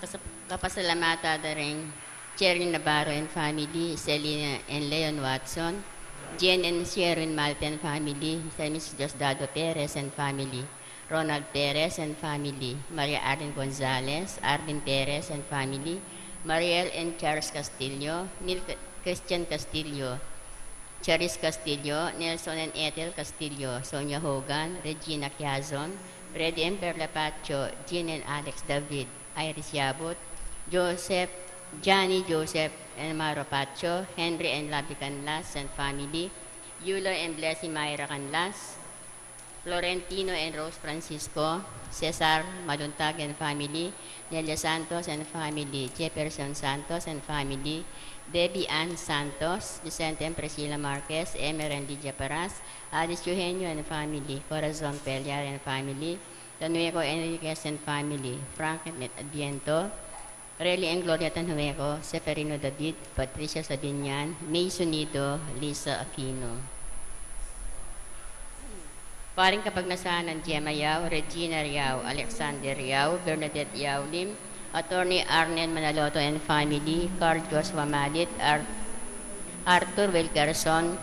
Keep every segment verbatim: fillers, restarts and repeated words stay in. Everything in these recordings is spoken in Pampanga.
Kas-, kapasalamatan da ring Cherry Navarro and family, Selina and Leon Watson, Jane and Sherwin Malte and family, Mister and Missus Diosdado Perez and family, Ronald Perez and family, Maria Arlene Gonzalez, Arvin Perez and family, Mariel and Charles Castillo, Neil Christian Castillo, Charis Castillo, Nelson and Ethel Castillo, Sonia Hogan, Regina Quiazon, Freddy and Perla Pacho, Jean and Alex David, Iris Yabut, Joseph, Johnny Joseph and Maro Pacho, Henry and Labi Canlas and family, Yulo and Blessy Myra Canlas, Florentino and Rose Francisco, Cesar Maluntag and family, Nelia Santos and family, Jefferson Santos and family, Debbie Ann Santos, Vicente and Priscilla Marquez, Emer and Lydia Paras, Alice Eugenio and family, Corazon Peliar and family, Danueco Enriquez and family, Frank and Adviento, Reli and Gloria Tanhueco, Seferino David, Patricia Sabinian, May Sunido, Lisa Aquino. Paring kapagnasan nang Gemma Yao, Regina Yao, Alexander Yao, Bernadette Yao Lim, Attorney Arnel Manaloto and family, Carl Joshua Malit, Ar-, Arthur Wilkerson,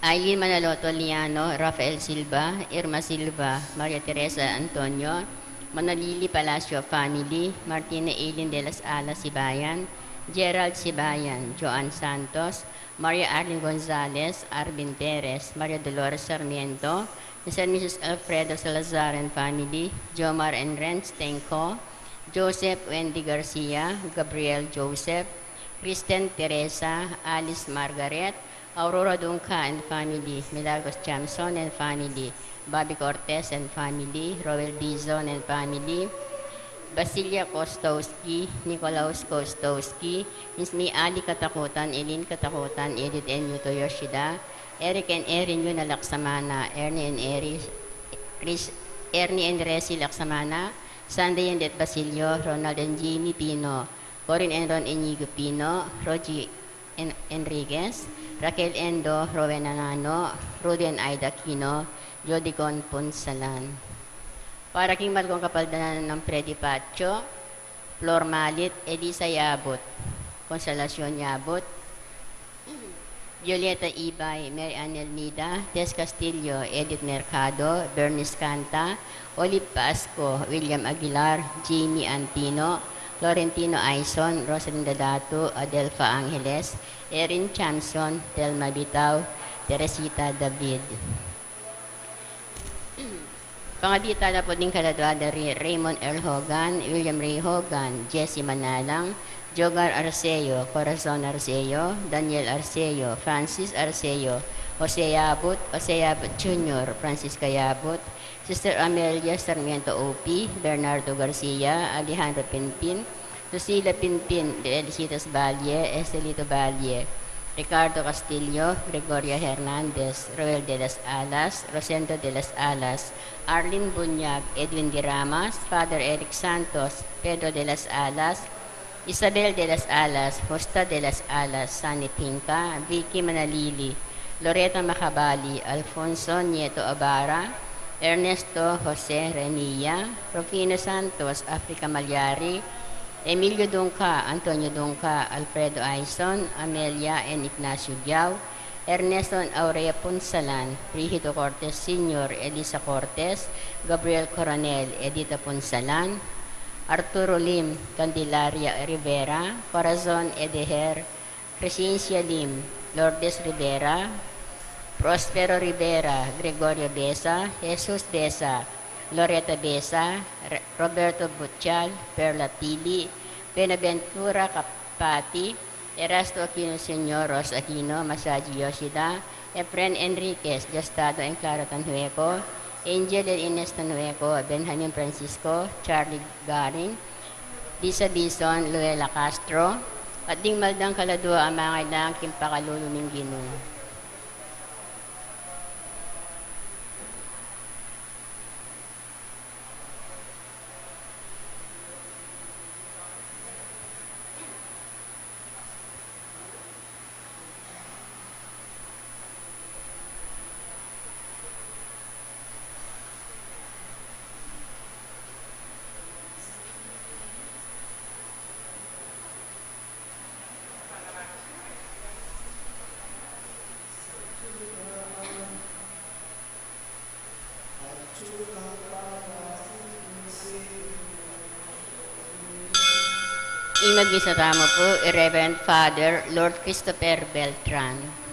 Aileen Manaloto Liano, Rafael Silva, Irma Silva, Maria Teresa Antonio, Manalili Palacio family, Martina Eileen de las Alas Sibayan, Gerald Sibayan, Joan Santos, Maria Arlene Gonzalez, Arvin Perez, Maria Dolores Sarmiento, Mister and Missus Alfredo Salazar and family, Jomar and Renz Tengco, Joseph Wendy Garcia, Gabriel Joseph, Kristen Teresa, Alice Margaret, Aurora Dunca and family, Milagros Jamson and family, Bobby Cortez and family, Roel Dizon and family, Basilia Kostowski, Nicolaus Kostowski, Miss May Ali Katakutan, Eileen Katakutan, Edith and Yuto Yoshida, Eric and Erin Yuna Laksamana, Ernie and Eri, Chris, Ernie and Resi Laksamana, Sunday and Det Basilio, Ronald and Jimmy Pino, Corin and Ron Inigo Pino, Rogie En-, Enriquez, Raquel Endo, Rowena Nano, Rudy and Aida Aquino, Jodicon Punsalan. Para king malugong kapaldanan nang Freddy Pacho, Flor Malit, Elisa Yabut, Consolacion Yabut, Violeta Ibay, Mary Ann Elmida, Tess Castillo, Edith Mercado, Bernice Canta, Olive Pasco, William Aguilar, Jamie Antino, Florentino Aison, Rosalinda Datu, Adelfa Angeles, Erin Chamson, Telma Bitao, Teresita David. Pangabit tala pu ding kaladua da ri Raymond L. Hogan, William Ray Hogan, Jesse Manalang, Jogar Arceo, Corazon Arceo, Daniel Arceo, Francis Arceo, Jose Yabut, Jose Yabut Junior, Francisca Yabut, Sister Amelia Sarmiento O P, Bernardo Garcia, Alejandro Pinpin, Lucila Pinpin, Felicitas Valle, Estelito Valle, Ricardo Castillo, Gregoria Hernandez, Roel de las Alas, Rosendo de las Alas, Arlene Bunyag, Edwin de Ramas, Father Eric Santos, Pedro de las Alas, Isabel de las Alas, Justa de las Alas, Sunny Pinca, Vicky Manalili, Loreta Macabali, Alfonso Nieto Abara, Ernesto Jose Remilla, Rufino Santos, Africa Malyari, Emilio Dungca, Antonio Dungca, Alfredo Aison, Amelia and Ignacio Biao, Ernesto and Aurea Punsalan, Brigido Cortes Senior, Elisa Cortes, Gabriel Coronel, Edita Punsalan, Arturo Lim, Candelaria Rivera, Corazon Edeher, Crescencia Lim, Lourdes Rivera, Prospero Rivera, Gregorio Besa, Jesus Besa, Loreta Besa, Re-, Roberto Butchal, Perla Pili, Benaventura Capati, Erasto Aquino Senior, Ros Aquino, Masaji Yoshida, Efren Enriquez, Diosdado and Clara Tanhueco, Angel and Ines Tanhueco, Benjamin Francisco, Charlie Garing, Lisa Bison, Luella Castro, at ding mal dang kaladua a mangailangan king pakalulu ning Ginu. Ing magmisa tamu pu, i Reverend Father Lord Christopher Beltran.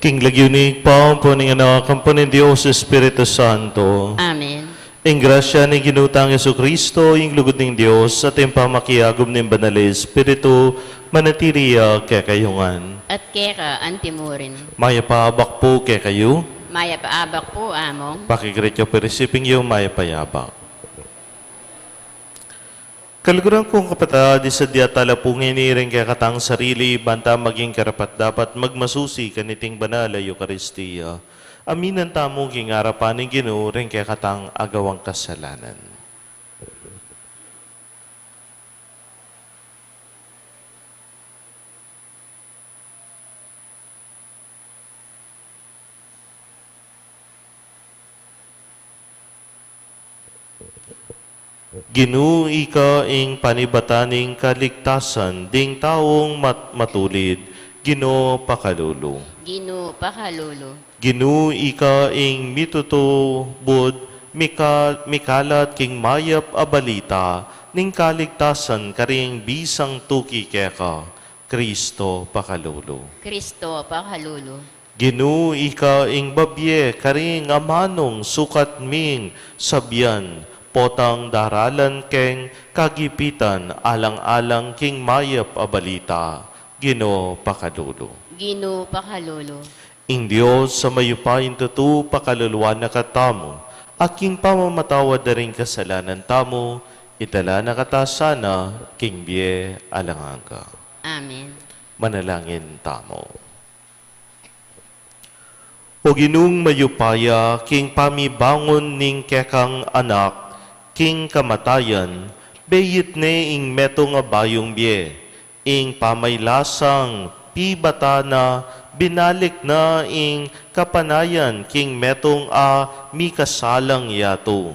King lagyu ning Ibpa, ampo ning Anak, ampo ning Dios Espiritu Santo. Amen. Ing grasya ning Ginu tang Jesucristo, ing lugud ning Dios, at ing pamakiagum ning Banal a Espiritu, manatili ya kekayu ngan. At keka antimurin. Mayap a abak pu kekayu. Mayap a abak pu, Among. Pakigret yu pu ing risiping yu, mayap a abak. Kaluguran kung kapatad, isadia tala pu ngeni ring kekatang sarili, ban ta maging karapat-dapat magmasusi kaniting banal a Eukaristia. Aminan tamu king arapan ning Ginu ring kekatang agawang kasalanan. Ginu, ika ing panibatan ning kaligtasan ding taung mat-, matulid. Ginu, pakalulu. Ginu, pakalulu. Ginu, ika ing mitutubud, mika-, mikalat king mayap a balita ning kaligtasan karing bisang tuki keka. Kristo, pakalulu. Kristo, pakalulu. Ginu, ika ing babie karing amanung sukat ming sabian, potang daralan keng kagipitan alang-alang king mayap a balita. Ginu, pakalulu. Ginu, pakalulu. Ing Dios a mayupayang tutu pakaluluan na katamu, at king pamamatawad da ring kasalanan tamu, idala na kata sana king bie alang angga. Amen. Manalangin tamu. O Ginung mayupaya, king pamibangun ning kekang Anak king kamatayan, beyit ne ing metung a bayung bie, ing pamaylasang pibata na, binalik na ing kapanayan king metung a mikasalang yatu.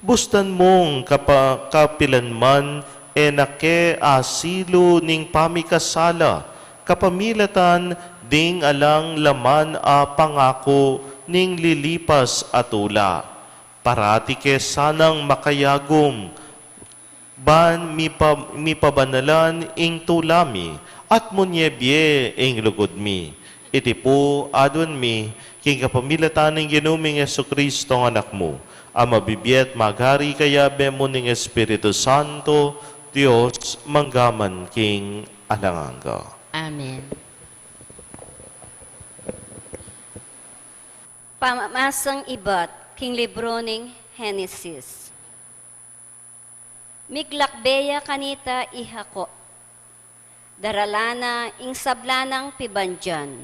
Bustan mung kapa-, kapilanman e na ke asilu ning pamikasala, kapamilatan ding alang laman a pangaku ning lilipas a tula. Parati ke sanang makayagum, ban mipa-, mipabanalan ing tula mi, at munye bie ing lugud mi. Iti pu aduan mi, king kapamilatan ning Ginu ming Jesucristo a Anak mu, a mabibie at magari kayabe mu ning Espiritu Santo, Dios, mangga man king alang angga. Amen. Pamamasang ibat king libru ning Henesis. Miglakbe ya kanita i Jacob. Darala na ing sabla nang pibandian.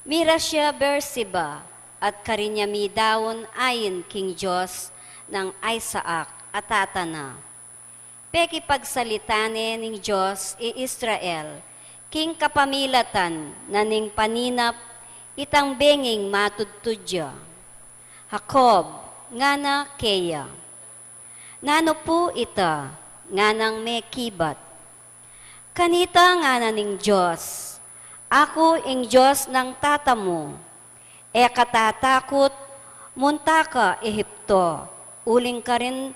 Miras ya Beersheba at karin ya midaun ain king Dios nang Isaac a tata na. Pekipagsalita ne ning Dios i Israel king kapamilatan na ning paninap itang benging matudtud ya. Jacob, ngana keya. Nanu pu ita? Nganang mekibat. Kanita ngana ning Dios, Aku ing Dios nang tata mu. E ka tatakut, munta ka Egipto, uling karin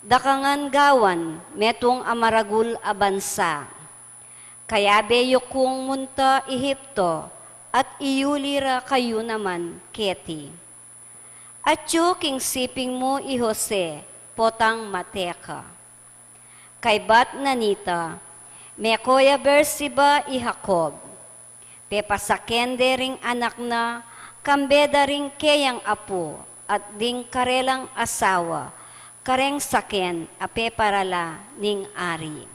Daka ngan gawan metung a maragul a bansa. Kayabe yu kung munta Ehipto, at iyuli ra kayu naman keti. Atyu king siping mu i Jose, potang mate ka. Kaybat na nita, meko ya Beersheba i Jacob. Pepasaken de ring anak na, kambe da ring keyang apu, at ding karelang asawa, kareng saken a peparala ning ari.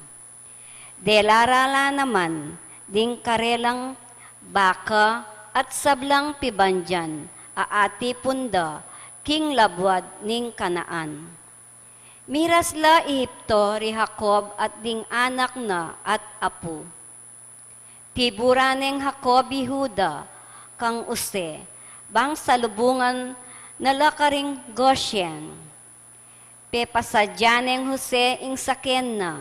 Delara la naman ding karelang baka at sablang pibandian a atipun da king labuad ning Kanaan. Miras la Ehipto ri Jacob at ding anak na at apu. Tibura neng Jacob i Juda kang Jose, bang salubungan na la karing Goshen. Pepasadya neng Jose ing saken na,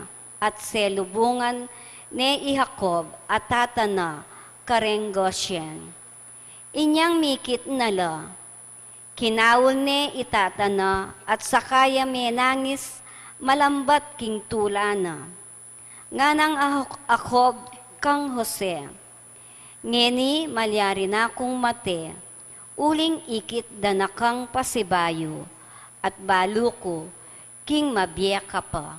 at selubungan ne i Jacob a tata na kareng Goshen. Inyang mikit na la, kinaul ne i tata na, at saka ya menangis malambat king tula na. Nganang a Jacob kang Jose, ngeni malyari na kung mate, uling ikit da na kang pasibayu, at balu ku king mabie ka pa.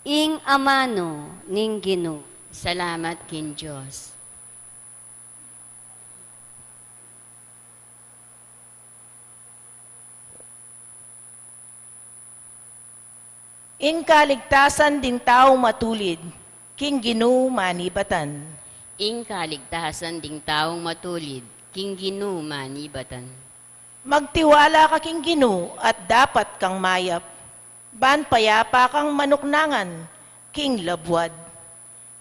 Ing amanu ning Ginu. Salamat king Dios. Ing kaligtasan ding taung matulid, king Ginu manibatan. Ing kaligtasan ding taung matulid, king Ginu manibatan. Magtiwala ka king Ginu at dapat kang mayap, ban payapa kang manuknangan king labuad.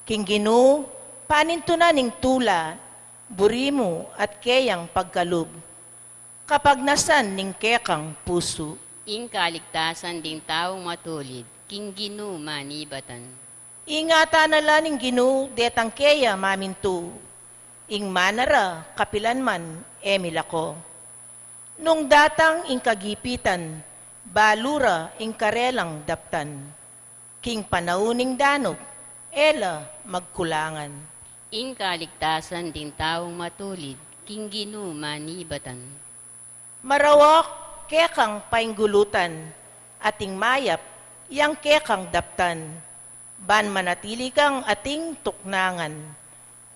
King Ginu panintunan ing tula, buri mu at keyang pagkalub, kapagnasan ning kekang pusu. Ing kaligtasan ding taung matulid, king Ginu manibatan. Ingatan na la ning Ginu detang keya mamintu, ing mana ra kapilan man e milako. Nung datang ing kagipitan, balu ra ing karelang daptan. King panaun ning danup, e la magkulangan. Ing kaligtasan ding taung matulid, king Ginu manibatan. Marawak kekang painggulutan, at ing mayap yang kekang daptan, ban manatili kang ating tuknangan.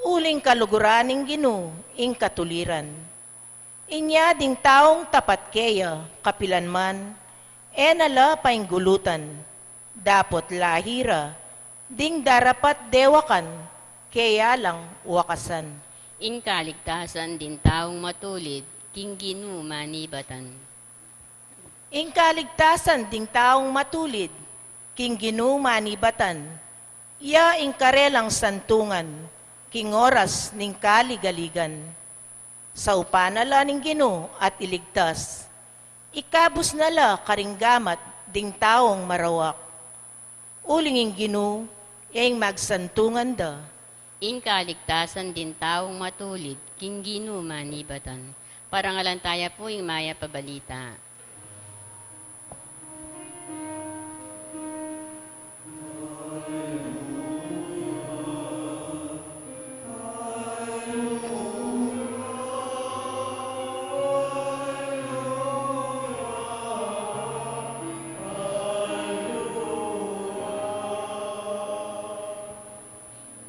Uling kaluguran ning Ginu ing katuliran. Inya ding taung tapat keya kapilan man, e na la painggulutan, dapot lahi ra ding darapat dewakan, keya lang wakasan. Ing kaligtasan ding taung matulid, king Ginu manibatan. Ing kaligtasan ding taung matulid, king Ginu manibatan. Ya ing karelang santungan, king oras ning kaligaligan. Saupan na la ning Ginu at iligtas, ikabus na la karing gamat ding taung marawak. Uling ing Ginu, ya ing magsantungan da. Ing kaligtasan ding taung matulid, king Ginu manibatan. Parangalan taya pu ing mayap a balita.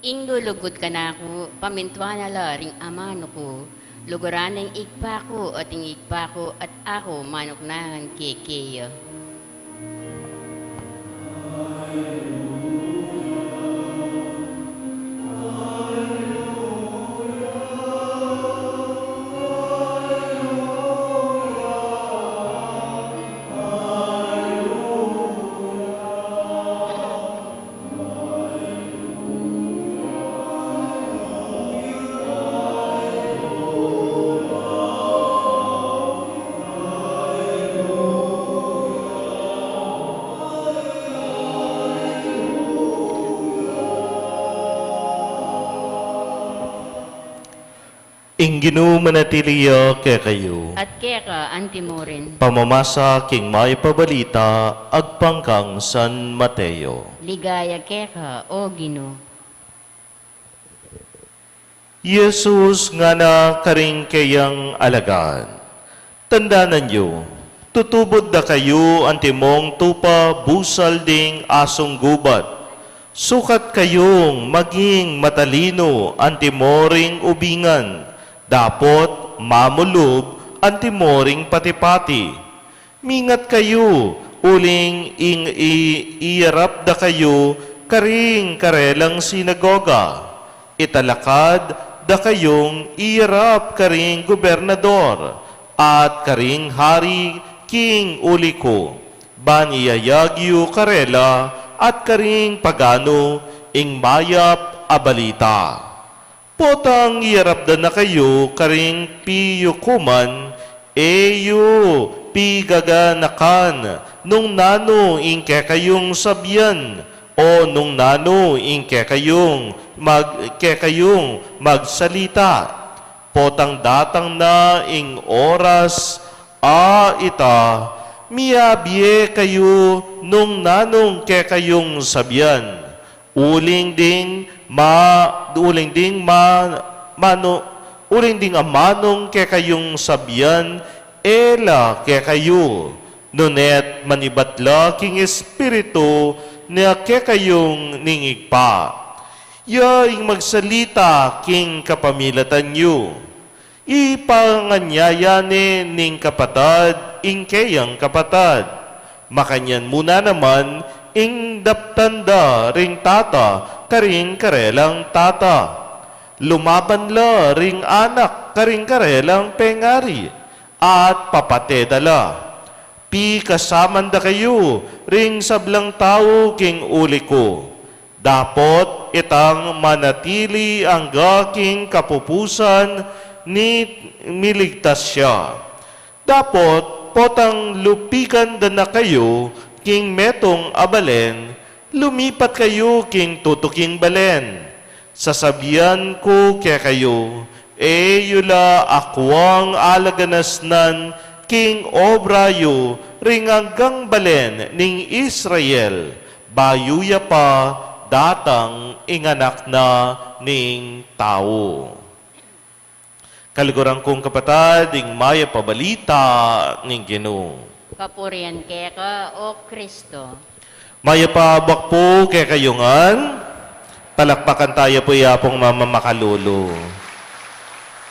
Ing lulugud kanaku, pamintuan na la ring amanu ku, luguran na ing Ibpa ku, at ing Ibpa ku at aku manuknangan kekeya. Ing Ginu manatili ya kekayu. At keka antimurin. Pamamasa king mayap a balita agpang kang San Mateo. Ligaya keka, O Ginu. Jesus ngana karing keyang alagad, tandanan yu, tutubud da kayu antimong tupa busal ding asung gubat. Sukat kayung maging matalinu antimo ring ubingan, dapot mamulub antimo ring pati-pati. Mingat kayu, uling ing i-, iyarap da kayu karing karelang sinagoga. Italakad da kayung iyarap karing gobernador at karing hari king uli ku, ban iyayag yu karela at karing paganu ing mayap a balita. Potang iyarap da na kayu karing piyukuman, e yu pigaganakan nung nanu ing kekayung sabian, o nung nanu ing kekayung mag-, kekayung magsalita. Potang datang na ing oras, a ita, miyabie kayu nung nanung kekayung sabian. Uling ding ma-, uling ding ma-, manu-, uling ding amanung kekayung sabian, e la kekayu, nune manibat la king Espiritu na kekayung ning Ibpa. Ya ing magsalita king kapamilatan yu. Ipanganyaya ne ning kapatad ing keyang kapatad. Makanyan mu na naman ing daptan da ring tata karing karelang tata. Lumaban la ring anak karing karelang pengari, at papate da la. Pikasaman da kayu ring sablang tau king uli ku. Dapot itang manatili angga king kapupusan ni miligtas ya. Dapot potang lupigan da na kayu king metung a balen, lumipat kayu king tutuking balen. Sasabian ku kekayu, e yu la akuang alaganasnan king obra yu ring anggang balen ning Israel, bayu ya pa datang ing Anak na ning Tau. Kaluguran kung kapatad, ing mayap a balita ning Ginu. Kapurian keka, O Kristo. Mayap a abak pu kekayu ngan. Palakpakan taya pu ya pung mamamakalulu.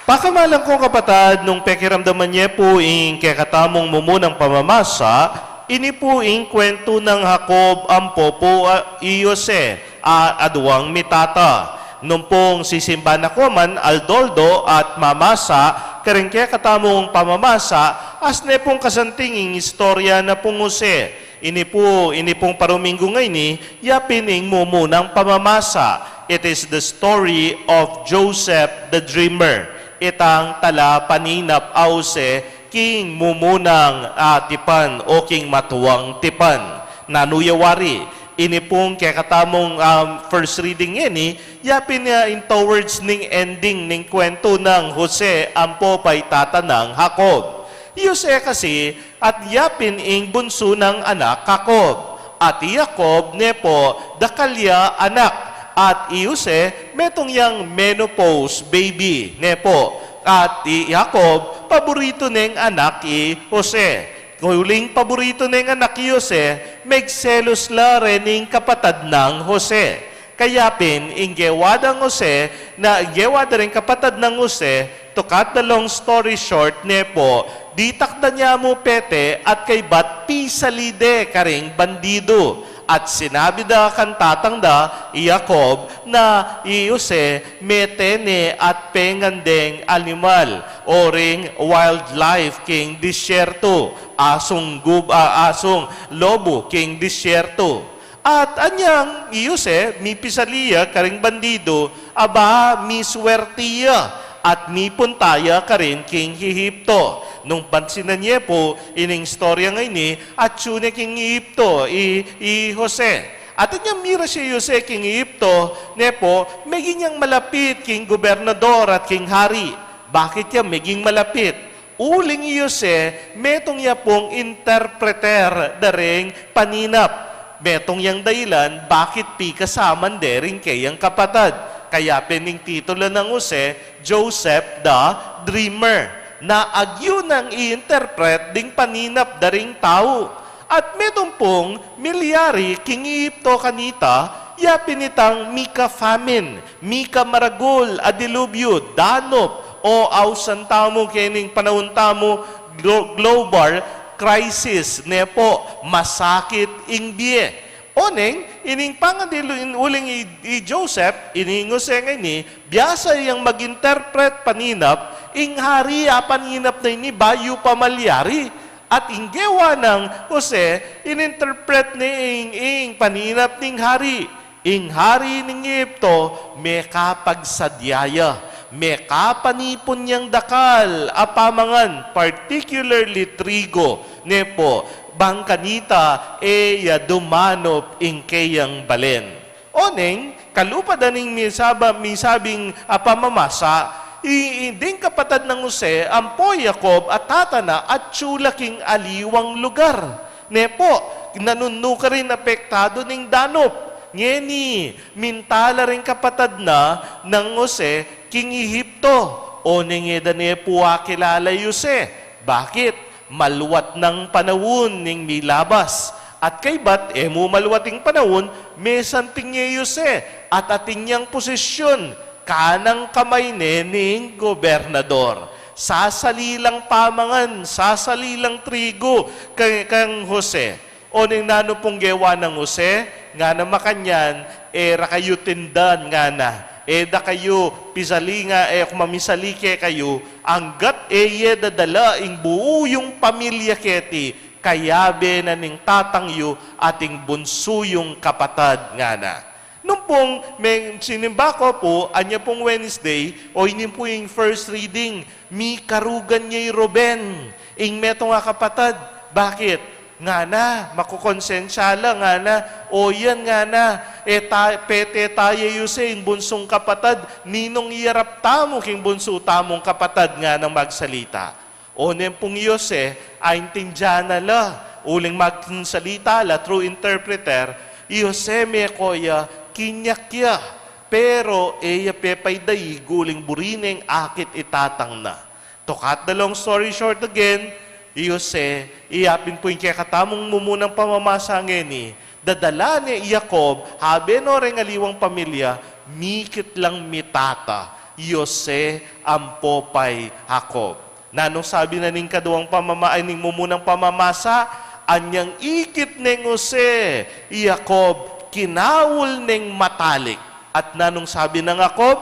Pakamalan kung kapatad, nung pekiramdaman ye pu ing kekatamung mumunang pamamasa, ini pu ing kwentu nang Jacob ampo pu, a, i Jose, a, aduang mitata. Nung pung sisimba na ku man aldo-aldo at mamasa karing kekatamung pamamasa, asne pung kasanting ing istorya na pung Jose. Ini pu, ini pung paruminggu ngeni, ya pin ing mumunang pamamasa. It is the story of Joseph the Dreamer. Itang talapaninap a Jose king mumunang, ah, tipan o king matuang tipan. Nanu ya wari, ini pung kekatamung, um, first reading ngeni, ya pin ya in towards ning ending ning kwentu nang Jose ampo pa i tata nang Jacob. I Jose kasi, at ya pin ing bunsu nang anak Jacob. At i Jacob, ne pu, dakal ya anak. At i Jose, metung yang menopause baby, ne pu. At i Jacob, paboritu neng anak i Jose. Uling paboritu neng anak i Jose, megselos la reng kapatad nang Jose. Kaya pin, ing gewa dang Jose, na gewa da ring kapatad nang Jose, to cut the long story short, ne pu, ditak da ne mu pete at kaybat pisali de karing bandidu. At sinabi da kang tatang da, i Jacob, na i Jose, mete ne at pengan deng animal, o ring wildlife king disyerto, asung gub-, ah, asung lobo king disyerto. At anyang i Jose, mipisali ya karing bandidu, aba, miswerti ya, at mipunta ya karin king Ehipto. Nung pansinan ye pu ining istorya ngeni, atsu ne king Ehipto i, i Jose. At anyang miras ya i Jose king Ehipto, ne pu, meging yang malapit king gobernador at king hari. Bakit ya meging malapit? Uling i Jose, metung ya pung interpreter da ring paninap. Metung yang dahilan bakit pikasaman de ring keyang kapatad. Kaya pin ing titulo nang Jose, Joseph the Dreamer, na agyu nang i-interpret ding paninap da ring tau. At metung pung milyari king Ehipto kanita, ya pin itang mika famine, mika maragul a dilubyu, danup, o ausan tamu kening panaun tamu, glo-, global crisis, ne pu, masakit ing bie. Oneng, ining pangadilu in uling i, i Joseph, ining Jose ngeni, biasa yang mag-interpret paninap, ing hari a paninap na ini bayu pa malyari. At ing gewa nang Jose, in-interpret ne ing, ing paninap ning hari. Ing hari ning Ehipto, mekapagsadya ya, mekapanipun yang dakal a pamangan, particularly trigo, ne pu, bang kanita e ya dumanup ing keyang balen. Oneng, kalupa da ning misaba-, misabing, a, pamamasa, i, i, ding kapatad nang Jose, ampo i Jacob, at tata na, atyu la king aliwang lugar. Ne pu, nanung nukarin apektadu ning danup. Ngeni, minta la ring kapatad na nang Jose king Ehipto. Oneng e da ne pu akilala i Jose. Bakit? Malwat nang panaun ning milabas. At kaybat e mu malwat ing panaun, mesanting ne i Jose, at atin yang posisyun, kanang kamay ne ning gobernador. Sasali lang pamangan, sasali lang trigo kang, kang Jose. Oneng nanu pung gewa nang Jose, ngana makanyan, e ra kayu tindan, ngana. E da kayu pisali nga, e ku mamisali kekayu, anggat e ye dadala ing buu yung pamilya keti, kayabe na ning tatang yu at ing bunsu yung kapatad, ngana. Nung pung me-, sinimba ko pu, anya pung Wednesday, o ini pu ing first reading, mikarugan ya i Ruben, ing metung a kapatad. Bakit? Ngana, makukonsensya la, ngana, o yan, ngana, e ta-, pete taya i Jose, ing bunsung kapatad, ninung iyarap tamu king bunsu tamung kapatad, nganang magsalita. Oneng pung i Jose, aintindian na la, uling magsalita la through interpreter, i Jose meko ya, kinyak ya, pero e ya pepaidaig uling buri neng akit i tatang na. To cut the long story short again, i Jose, iya pin pu ing kekatamung mumunang pamamasa ngeni, dadala ne i Jacob, habe no reng aliwang pamilya, mikit lang mitata, i Jose ampo pay Jacob. Nanung sabi na ning kaduang pamama-, ay, ning mumunang pamamasa, anyang ikit neng Jose, i Jacob, kinaul neng matalik. At nanung sabi nang Jacob,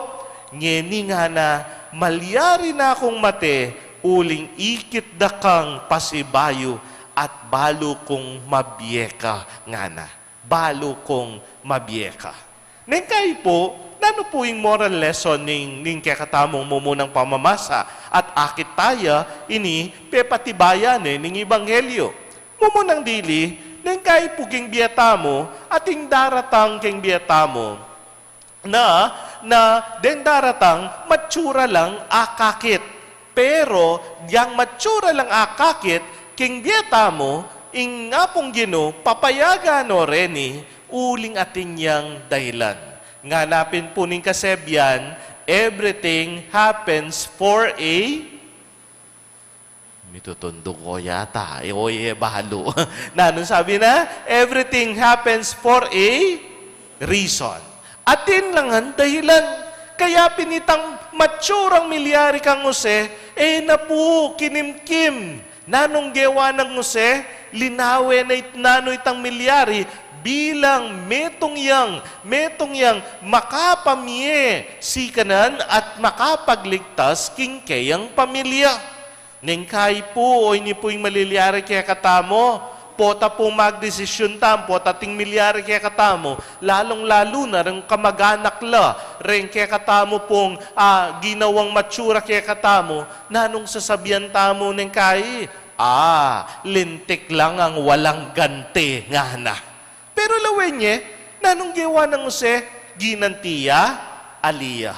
ngeni ngana, malyari na kung mate, uling ikit da kang pasibayu, at balu kung mabie ka, ngana. Balu kung mabie ka. Neng kayi pu, nanu pu ing moral lesson ning, ning kekatamung mumunang pamamasa at akit taya ini pepatibayan ne ning ebanghelyo? Mumunang dili, neng kayi pu king bie tamu, ating daratang king bie tamu, na, na deng daratang matsura lang akakit. Pero, deng matsura lang akakit, king bie tamu, ing Apung Ginu, papayagan no reni, uling atin yang dahilan. Ngana pin pu ning kasebian, everything happens for a Mitutunduk ko yata. E, o, e, balu. Nanung sabi na, everything happens for a reason. Atin lang ang dahilan. Kaya pin itang matsurang milyari kang Jose, e na pu kinimkim. Nanung gewa nang Jose, linawe na it-, nanu itang milyari bilang metung yang, metung yang makapamie sikanan at makapagligtas king keyang pamilya. Neng kayi pu, o ini pu ing malilyari kekatamu, pota pu magdesisyun tamu, pota ating milyari kekatamu, lalung-lalu na reng kamag-anak la, reng kekatamu pung, ah, ginawang matsura kekatamu, nanung sasabian tamu neng kayi? Ah, lintik lang ang walang ganti, ngana. Pero lawen ye, nanung gewa nang Jose, ginanti ya? Ali ya.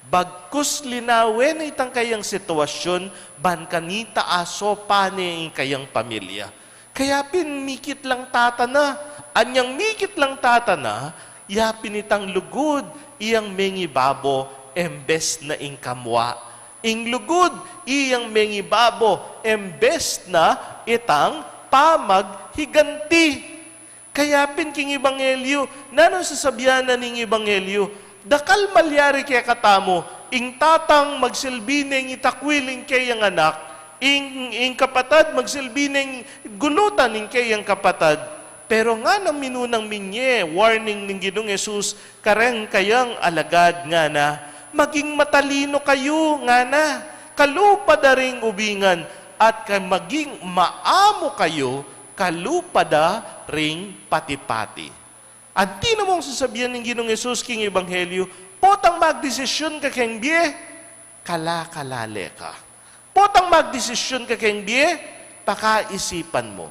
Bagkus linawen ne itang kayang sitwasyun, ban kanita asopan ne ing kayang pamilya. Kaya pin mikit lang tata na, anyang mikit lang tata na, ya pin itang lugud, iyang mengibabo, embes na ing kamwa. Ing lugud, iyang mengibabo, embes na itang pamaghiganti. Kaya pin king ebanghelyu, nanung sasabian na ning ebanghelyu, dakal malyari kekatamu, ing tatang magsilbi neng itakwil ing keyang anak, ing, ing kapatad magsilbi neng gulutan ing keyang kapatad. Pero nganang minunang minye, warning ning Ginung Jesus, kareng kayang alagad ngana, maging matalino kayu ngana, kalupa da ring ubingan, at ka maging maamu kayu, kalupa da ring pati-pati. Anti na mung sasabian ning Ginung Jesus king ebanghelyu, potang magdesisyun ka keng bie, kala-kalale ka. Potang magdesisyun ka keng bie, pakaisipan mu.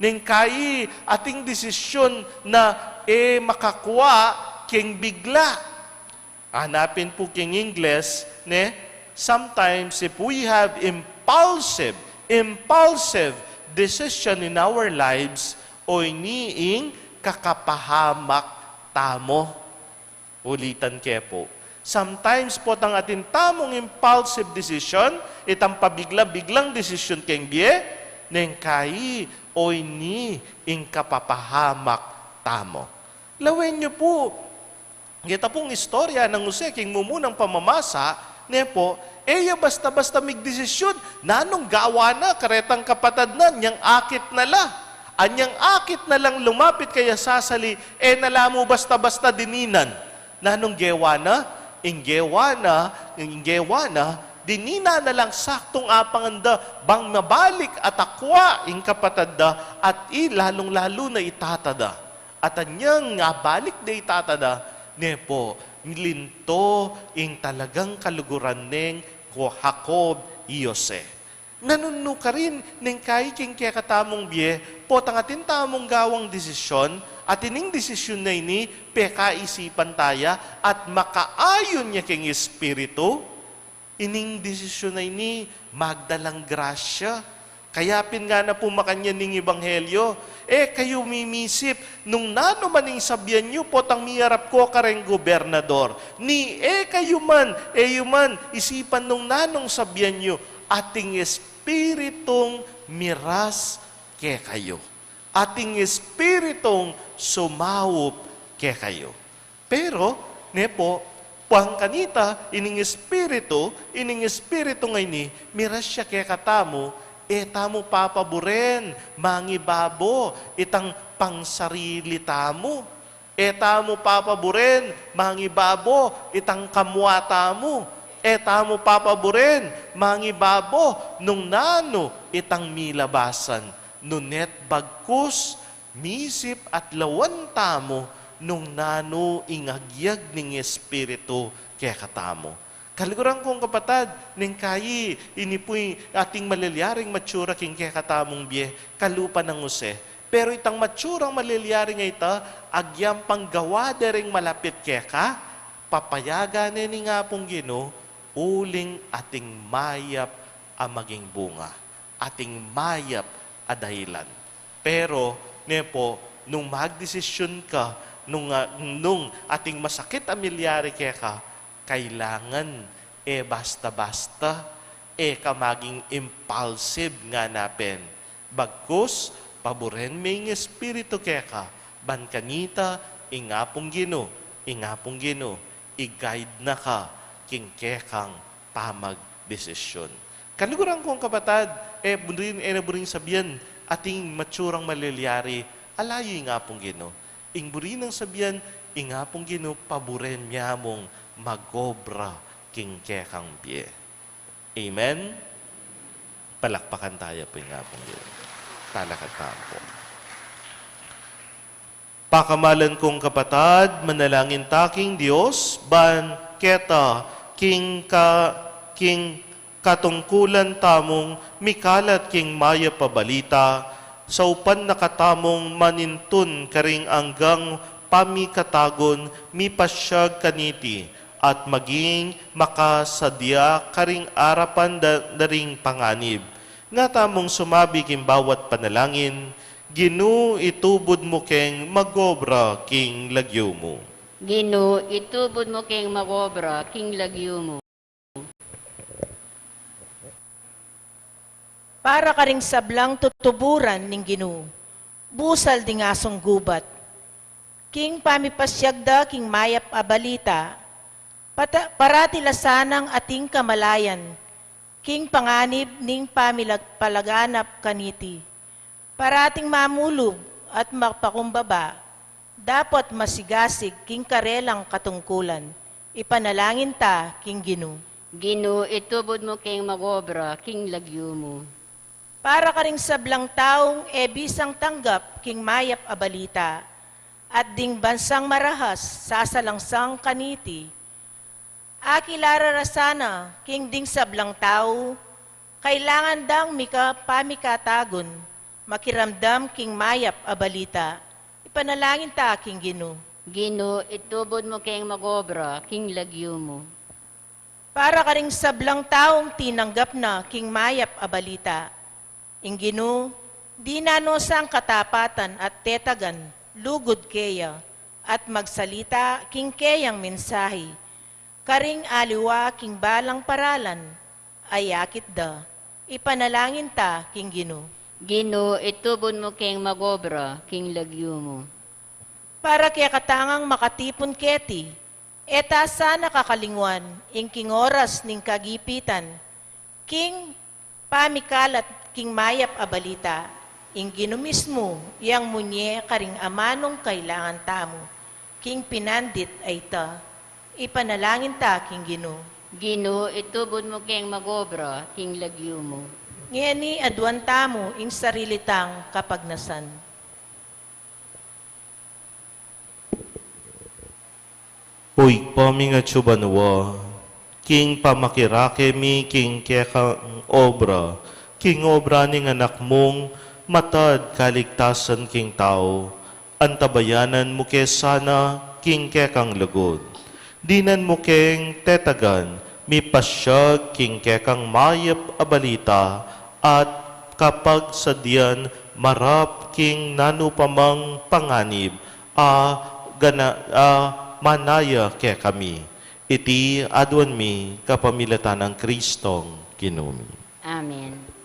Neng kayi ating desisyun na e makakua keng bigla. Anapin pu king Ingles, ne? Sometimes, if we have impulsive, impulsive decision in our lives, o ini ing kakapahamak tamu. Ulitan ke pu. Sometimes, potang atin tamung impulsive decision, itang pabigla-biglang decision keng bie, neng kayi, o ini ing kapapahamak tamu. Lawen yu pu, keta pung istorya nang Jose, king mumunang pamamasa, ne pu, e ya basta-basta migdesisyun, nanung gawa na, karetang kapatad na, anyang akit na la. Anyang akit na lang lumapit kaya sasali, e na la mu basta-basta dininan. Nanung gewa na, ing gewa na, ing gewa na, dinina na lang saktung apangan da, bang mabalik at akua, ing kapatad da, at i lalung-lalu na i tata da. At anyang abalik de i tata da, ne pu, linto ing talagang kaluguran neng Jacob, i Jose. Nanu karin, neng kayi king kekatamung bie, potang atin tamung gawang desisyon, at ining desisyon na ini, pekaisipan taya, at makaayun ya king Espiritu, ining desisyon a ini magdalang grasya. Kaya pin ngana pu makanyan ning ebanghelyo, e kayu mimisip nung nanu man ing sabian yu potang miyarap ko kareng gobernador. Ni e kayu man, e yu man isipan nung nanung sabian yu, ating Espiritung miras kekayu. Ating Espiritung sumaup kekayu. Pero, ne pu, bang kanita, ining Espiritu, ining Espiritu ngeni, miras ya kekatamu, e tamu papaburen, mangibabo, itang pangsarili tamu. E tamu papaburen, mangibabo, itang kamua tamu. E tamu papaburen, mangibabo, nung nanu, itang milabasan. Nune bagkus, misip at lawan tamu nung nanu ing agyag ning Espiritu kekatamu. Kaluguran kung kapatad, neng kayi, ini pu'y ating malilyaring matsura king kekatamung bie, kalupa nang Jose. Pero itang matsurang malilyaring a ita, agyang panggawa de ring malapit keka, papayagan ne ning Apung Ginu, uling ating mayap a maging bunga, ating mayap a dahilan. Pero, ne pu, nung magdesisyun ka, nung, ah, nung ating masakit a milyari keka, kailangan e basta-basta, e ka maging impulsive ngana pin. Bagkus, paburen me ing Espiritu keka, ban kanita, ing Apung Ginu, ing Apung Ginu, i-guide na ka king kekang pamagdesisyun. Kaluguran kung kapatad, e burin, e na buring sabian, ating matsurang malilyari, ala yu ing Apung Ginu. Ing buri nang sabian, ing Apung Ginu, paburen ya mung mag-obra king kekang bie. Amen? Palakpakan taya pu ing Apung Ginu. Talakad tamu pu. Pakamalan kung kapatad, manalangin ta king Dios, ban keta king ka-, king katungkulan tamung mikalat king mayap a balita, saupan na katamung manintun karing anggang pamikatagun mipasyag kaniti, at maging makasadya karing arapan da, da ring panganib. Nga tamung sumabi king bawat panalangin, Ginu, itubud mu keng magobra king lagyu mu. Ginu, itubud mu keng magobra king lagyu mu. Para karing sablang tutuburan ning Ginu, busal ding asung gubat. King pamipasyag da king mayap a balita, pata-, parati la sanang ating kamalayan, king panganib ning pamilag-, palaganap kaniti. Parating mamulug at mapakumbaba, dapot masigasig king karelang katungkulan, ipanalangin ta king Ginu. Ginu, itubud mu keng magobra king lagyu mu. Para karing sablang taung e bisang tanggap king mayap a balita, at ding bansang marahas sasalangsang kaniti, akilara ra sana king ding sablang tau, kailangan dang mika-, pamikatagun, makiramdam king mayap a balita, ipanalangin ta king Ginu. Ginu, itubud mu keng magobra king lagyu mu. Para karing sablang taung tinanggap na king mayap a balita, ing Ginu, dinan no sang katapatan at tetagan, lugud keya, at magsalita king keyang mensahe, karing aliwa king balang paralan a yakit da, ipanalangin ta king Ginu. Ginu, itubud mu keng magobra king lagyu mu. Para kekatang makatipun keti, e ta sana kakalingwan ing king oras ning kagipitan, king pamikalat king mayap a balita, ing Ginu mismu yang munye karing amanung kailangan tamu, king pinandit a ita, ipanalangin ta king Ginu. Ginu, itubud mu keng magobra king lagyu mu. Ngeni aduan tamu ing sarili tang kapagnasan. O Ibpa ming atsu banua, king pamakirake mi king kekang obra, king obra ning Anak mung matad kaligtasan king tau, antabayanan mu ke sana king kekang lugud. Dinan mu keng tetagan, mipasyag king kekang mayap a balita, at kapagsadyan marap king nanu pa mang panganib a gana-, a manaya kekami. Iti aduan mi kapamilatan nang Kristong Ginu mi. Amen.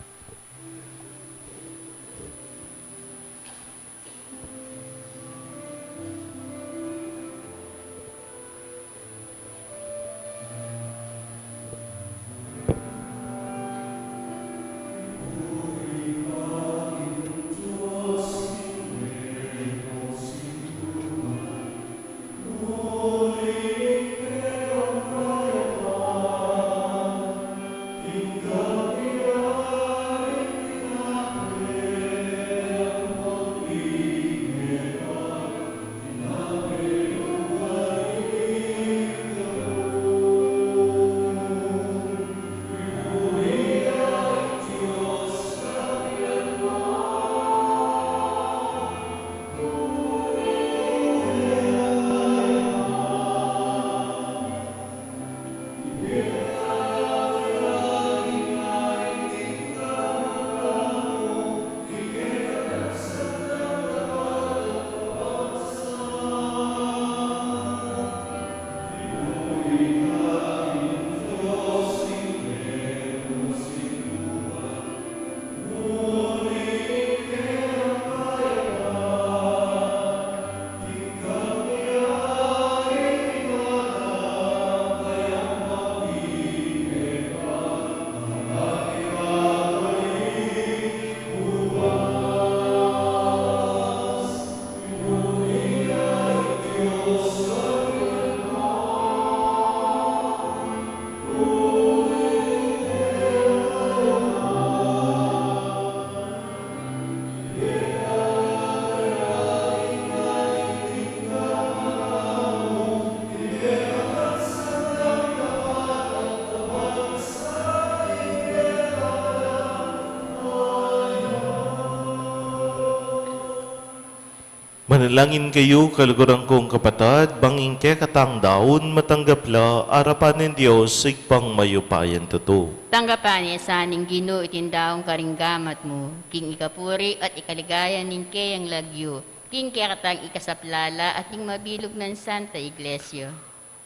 Manalangin kayu, kaluguran kung kapatad, bang ing kekatang daun matanggap la arapan ning Dios, Ibpang mayupayang tutu. Tanggapan ne sa ning Ginu iting daun karing gamat mu, king ikapuri at ikaligaya ning keyang lagyu, king kekatang ikasaplala at ning mabilug nang Santa Iglesia.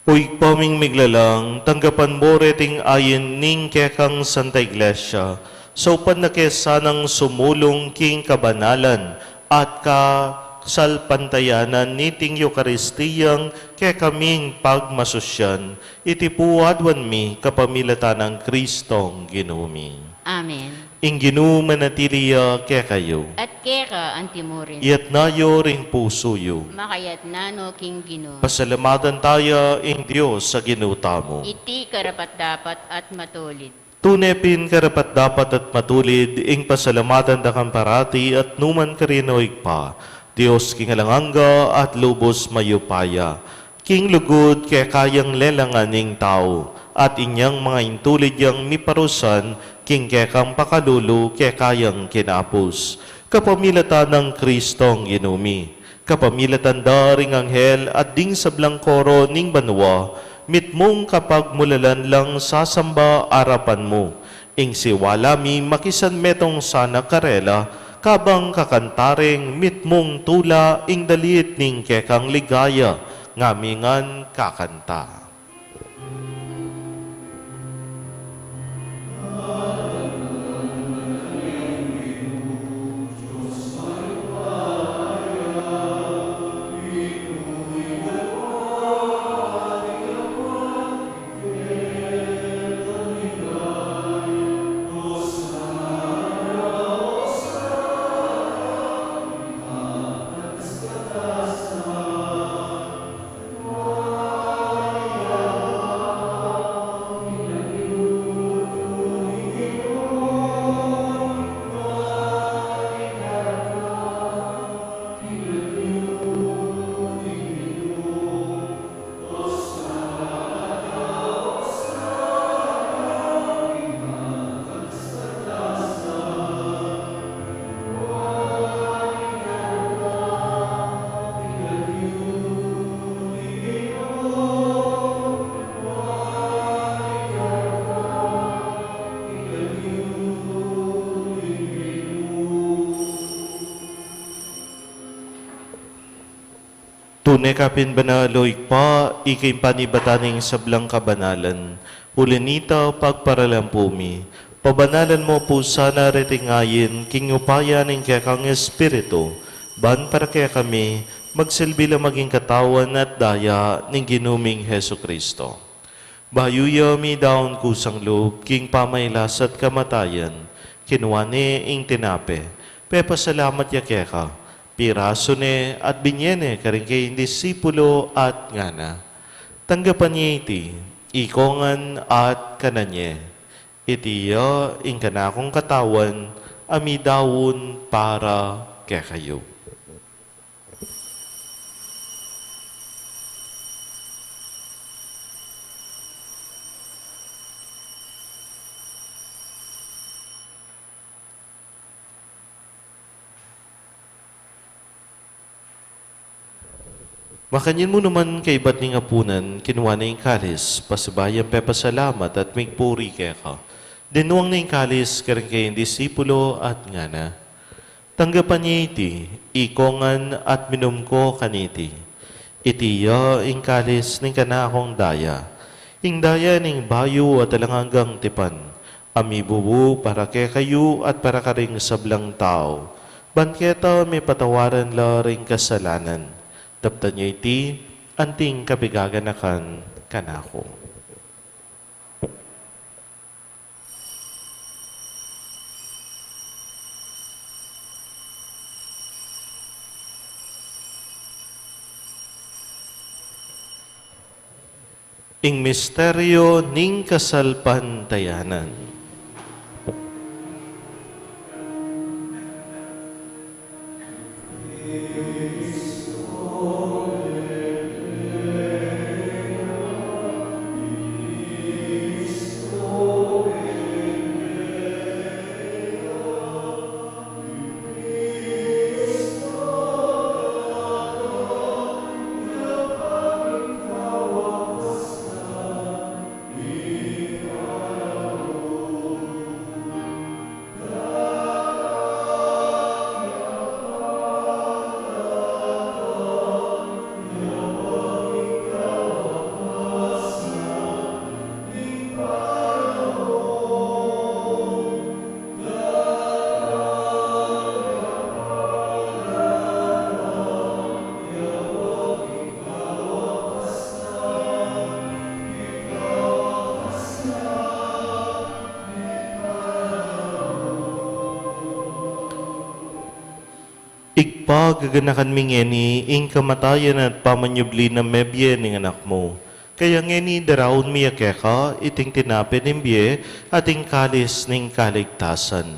O Ibpa ming miglalang, tanggapan mu reting ain ning kekang Santa Iglesia, saupan na ke sanang sumulung king kabanalan at kasalpantayanan niting Eukaristiyang kekaming pagmasusyan. Iti pu aduan mi kapamilatan nang Kristong Ginu mi. Amen. Ing Ginu manatili ya kekayu. At keka antimurin. Iyatas yu ring pusu yu. Makayatas no king Ginu. Pasalamatan taya ing Dios a Ginu tamu. Iti karapat-dapat at matulid. Tune pin karapat-dapat at matulid ing pasalamatan da kang parati at numan karin, O Ibpa, Dios king alang angga at lubus mayupaya. King lugud keka yang lelangan ing tau, at inyang mga intulid yang miparusan king kekang pakalulu keka yang kinapus. Kapamilatan nang Kristong Ginu mi, kapamilatan da ring anghel at ding sablang koro ning banua, mitmung kapagmulalan lang sasamba arapan mu. Ing siwala mi makisanmetung sana karela, kabang kakanta ring mitmung tula ing dalit ning kekang ligaya, ngamingan kakanta. Tune ka pin banal, o Ibpa, ika ing panibatan ning sablang kabanalan. Uli na nita, pagparalampu mi, pabanalan mu pu sana reting ain king upaya ning kekang Espiritu, ban para kekami magsilbi la maging katawan at daya ning Ginu ming Jesucristo. Bayu ya midaun kusang lub king pamailas at kamatayan, kinua ne ing tinape, pepasalamat ya keka, pirasu ne at binye ne karing kayang disipulu at ngana: Tanggapan ye iti, ikong ngan at kanan ye. Iti ya ing kanakung katawan a midaun para kekayu. Makanyan mu naman kaibat ning apunan, kinua ne ing kalis, pasibayu yang pepasalamat at migpuri keka. Dinuang ne ing kalis karing kayang disipulu at ngana: Tanggapan ye iti, ikong ngan at minum ko kaniti. Iti ya ing kalis ning kanakung daya, ing daya ning bayu at alang anggang tipan, a mibubu para kekayu at para karing sablang tau, ban keta mipatawaran la ring kasalanan. Daptan ye iti anting kapigaganakan kanaku. Ing misteryu ning kasalpantayanan. Ibpa, gaganakan mi ngeni ing kamatayan at pamanyubli na mebie ning Anak mu. Kaya ngeni daraun mi ya keka iting tinape ning bie at ing kalis ning kaligtasan.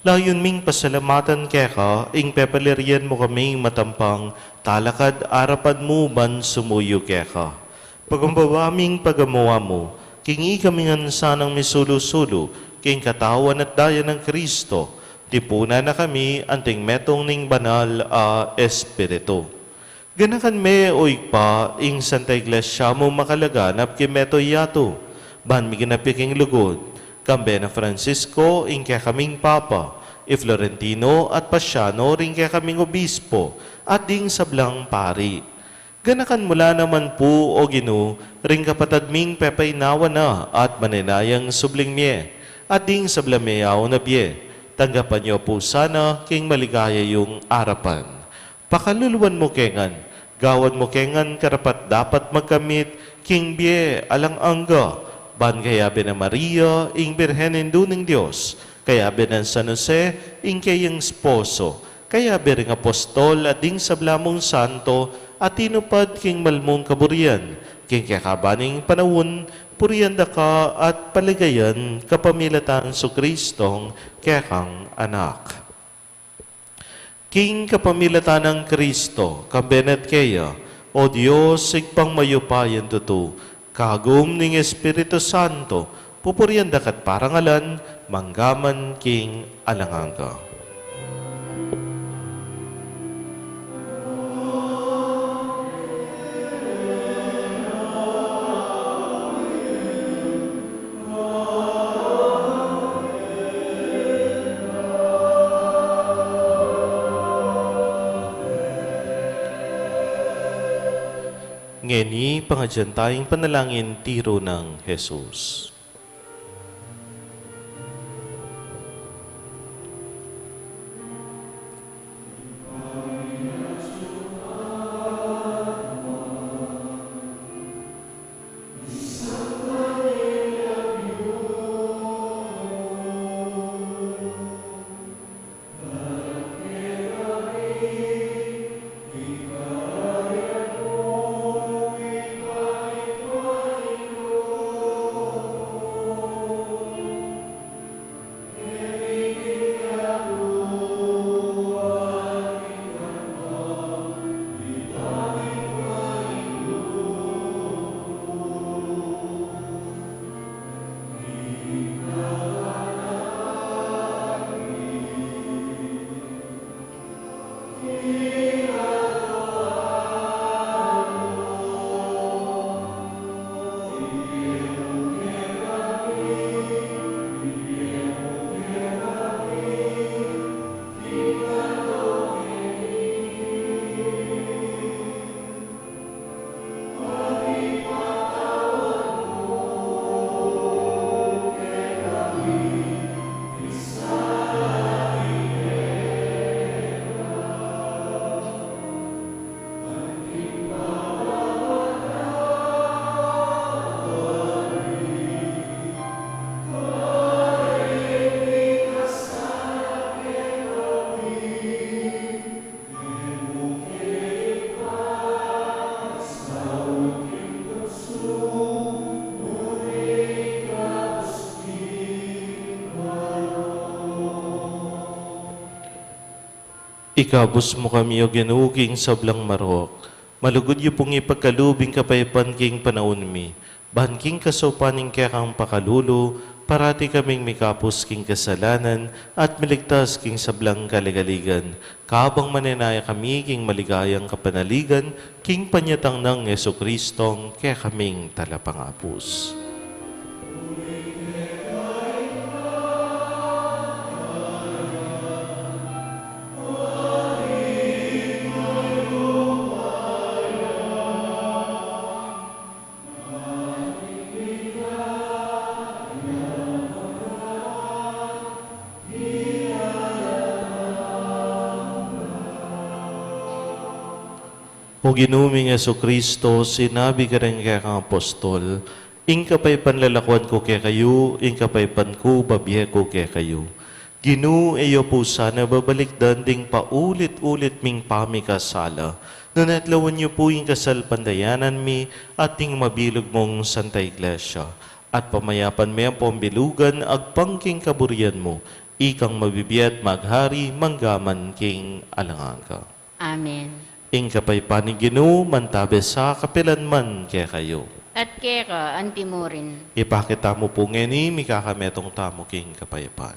Layun ming pasalamatan keka ing pepalirian mu kaming matampang talakad arapan mu ban sumuyu keka. Pagkumbaba ming pagamu-amu, king ikami ngan sanang misulu-sulu king katawan at daya nang Kristo, tipunan na kami anting metung ning Banal a Espiritu. Ganakan me, o Ibpa, ing Santa Iglesia mu makalaganap king mabilug a yatu, ban miganap ya king lugud, kambe nang Francisco, ing kekaming Papa, i Florentino at Paciano, ring kekaming Obispo, at ding sablang pari. Ganakan mu la naman pu, o Ginu, ring kapatad ming pepaynawa na at manenayang subling mie, at ding sablang meyaun a bie, tanggapan yu pu sana king maligaya yung arapan. Pakaluluan mu ke ngan, gawan mu ke ngan karapat-dapat magkamit king bie alang angga, ban kayabe nang Maria, ing Birhen Indu ning Dios, kayabe nang San Jose, ing keyang esposo, kayabe ring apostol at ding sabla mung santo a tinupad king mal mung kaburian, king kekaban ning panaun, purian da ka at paligayan kapamilatan Jesucristong kekang Anak. King kapamilatan nang Kristo, kambe na at keya, o Dios, Ibpang mayupayang tutu, kagum ning Espiritu Santo, pupurian da ka at parangalan, mangga man king alang angga. Ngeni, pangadyan taya ing panalangin tiru nang Jesus. Ikabus mu kami, O Ginu, king sablang marok. Malugud yu pung ipagkalub ing kapaypan king panaun mi. Ban king kasaupan ning kekang pakalulu, parati kaming mikapus king kasalanan at miligtas king sablang kaligaligan. Kabang manenaya kami king maligayang kapanaligan, king panyatang nang Jesucristong kekaming Talapangabus. O Ginu ming Jesucristo, sinabi mu karing kekang apostol, ing kapaypan lalakuan ku kekayu, ing kapaypan ku babie ku kekayu. Ginu, e yu pu sana babalikdan ding paulit-ulit ming pamikasala, nune lawan yu pu ing kasalpantayanan mi at ding mabilug mung Santa Iglesia, at pamayapan me ampong bilugan agpang king kaburian mu, ikang mabibie at maghari mangga man king alang angga. Amen. Ing kapaypan ning Ginu mantabe sa kapilan man kekayu. At keka anti mu rin. Ipakit tamu pu ngeni, mikakametung tamu king kapaypan.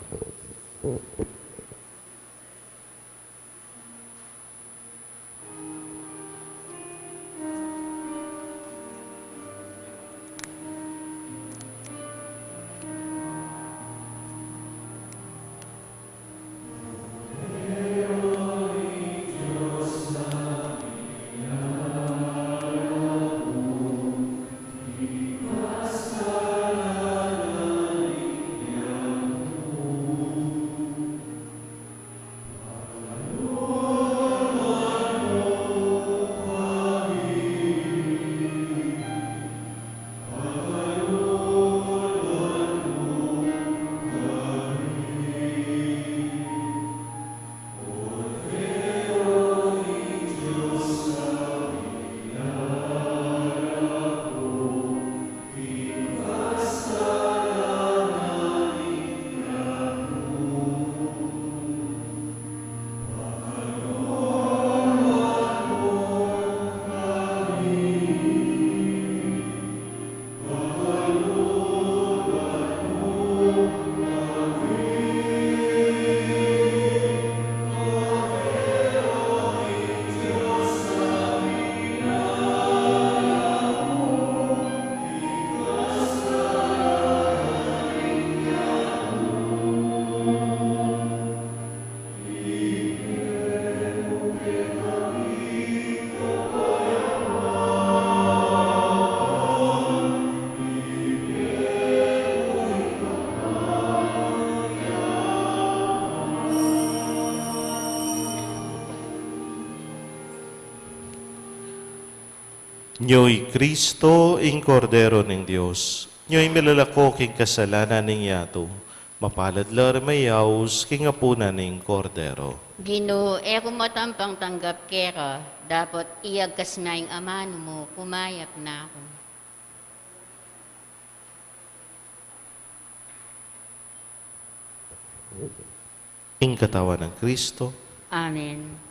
Nyo i Kristo, ing Kordero ning Dios. Nyo i milalako king kasalanan ning yatu. Mapalad la ring mayaus king apunan ning Kordero. Ginu, e ku matampang tanggap keka, dapot iyagkas me ing amanu mu, kumayap na ku. Ing katawan nang Kristo. Amen.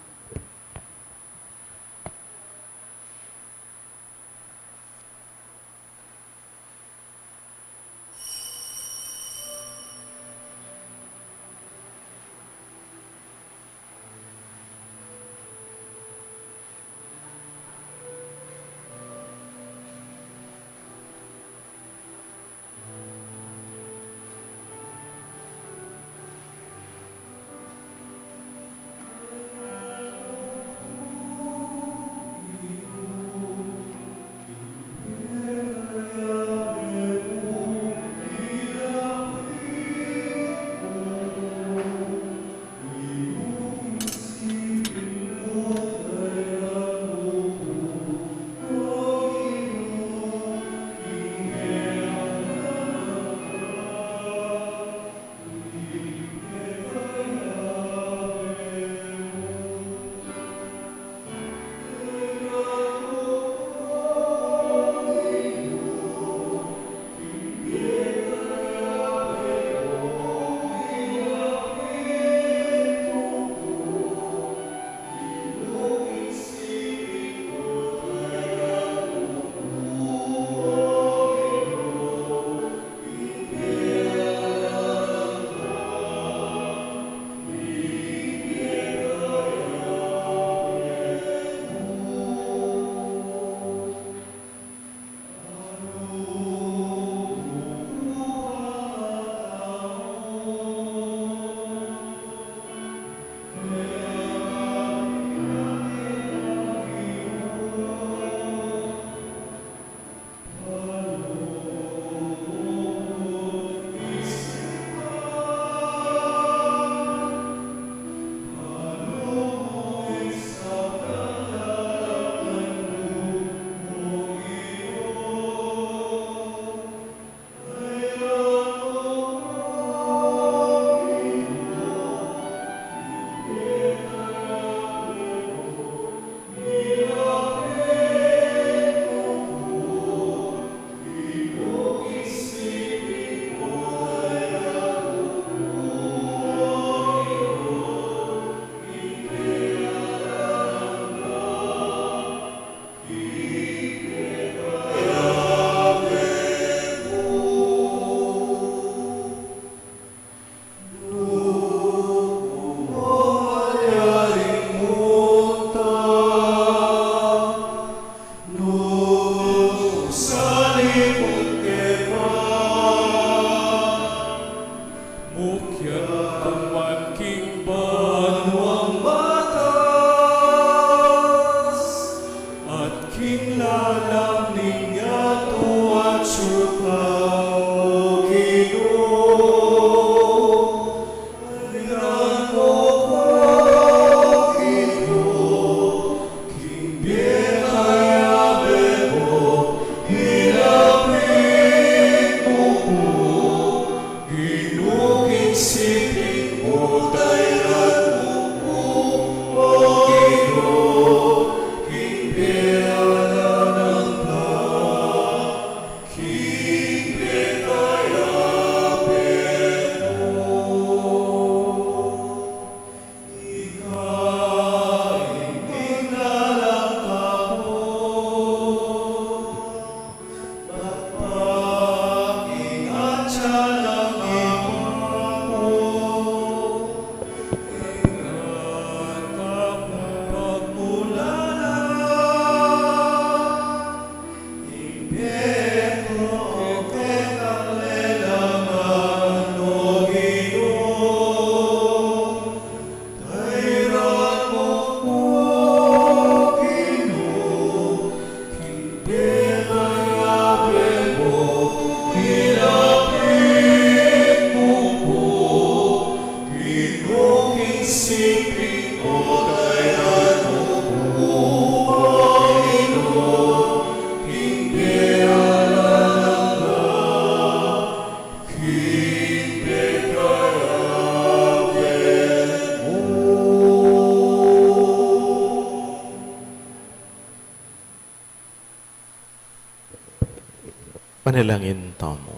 Panalangin tamu.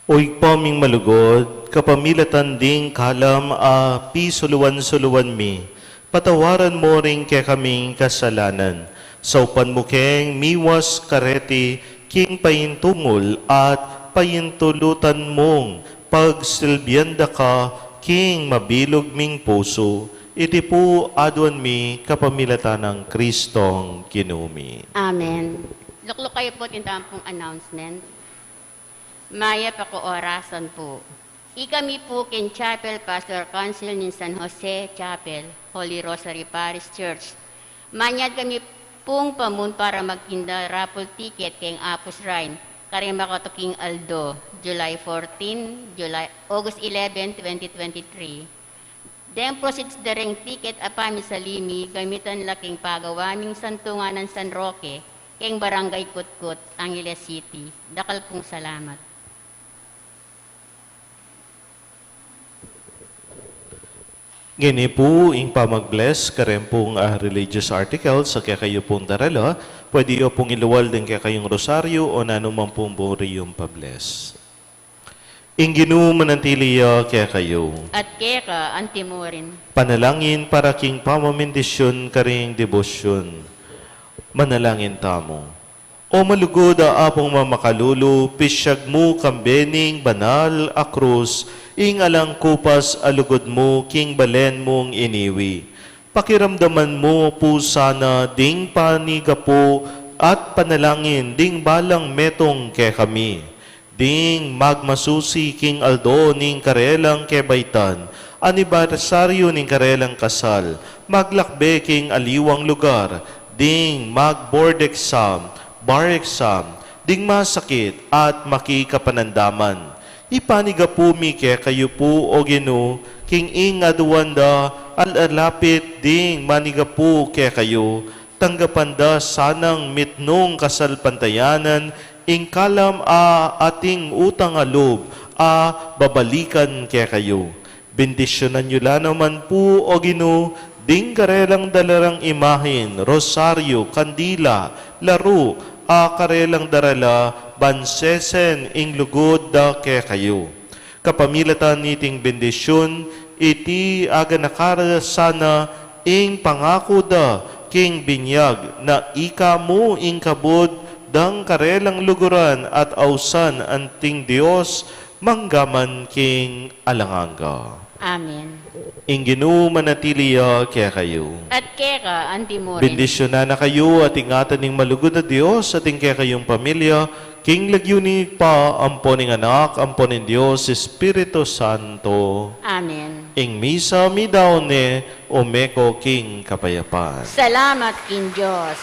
O Ibpa ming malugud, kapamilatan ding kalam a pisuluan-suluan mi, patawaran mu ring kekaming kasalanan. Saupan mu keng miwas kareti king paintungul at paintulutan mung pagsilbian da ka king mabilug ming pusu. Iti pu aduan mi kapamilatan nang Kristong Ginu mi. Amen. Lukluk kayu pu king tampung announcement. Mayap a kaorasan pu. Ikami pu king Chapel Pastor Council ning San Jose Chapel, Holy Rosary Parish Church. Manyad kami pung pamun para magtinda raffle ticket keng Apu Shrine, karing makatuking aldo, July fourteen, July, August eleven, twenty twenty-three. Deng proceeds da reng ticket a pamisalimi, gamitan la king pagawa ming santungan nang San Roque, keng Barangay Kutkut, Angeles City. Dakal pung salamat. Ngeni pu ing pamag-bless kareng pung, ah, religious articles a kekayu pung darala. Pwede yu pung ilual deng kekayung rosaryu o nanu man pung buri yung pa-bless. Ing Ginu manatili ya kekayu. At keka antimurin. Panalangin para king pamamindisyun karing debosyun. Manalangin tamu. O malugud a Apung mamakalulu, pisyag mu kambe ning banal a krus ing alang kupas a lugud mu king balen mung iniwi. Pakiramdaman mu pu sana ding panigapu at panalangin ding balang metung kekami. Ding magmasusi king aldo ning karelang kebaitan, anibersaryu ning karelang kasal, maglakbe king aliwang lugar, ding mag-board exam, bar exam, ding masakit at makikapanandaman. Ipanigapu mi kekayu pu, O Ginu, king ing aduan da, alalapit ding manigapu kekayu, tanggapan da sanang mitmung kasalpantayanan ing kalam a ating utang a lub a babalikan kekayu. Bendisyunan yu la naman pu, O Ginu, ding karelang dalarang imahin, rosaryu, kandila, laru, a karelang darala, ban sesen ing lugud da kekayu. Kapamilatan niting bendisyun, iti aganaka ra sana ing pangaku da king binyag na ika mu ing kabud dang karelang luguran at ausan anting Dios manggaman king alang angga. Amen. Ing Ginu manatili ya kekayu. At keka antimurin. Bendisyunan na kayu at ingatan ning malugud a Dios at ing kekayung pamilya, king lagyu ning Ibpa, ampo ning Anak, ampo ning Dios Espiritu Santo. Amen. Ing misa midaun ne, o meko king kapayapan. Salamat king Dios.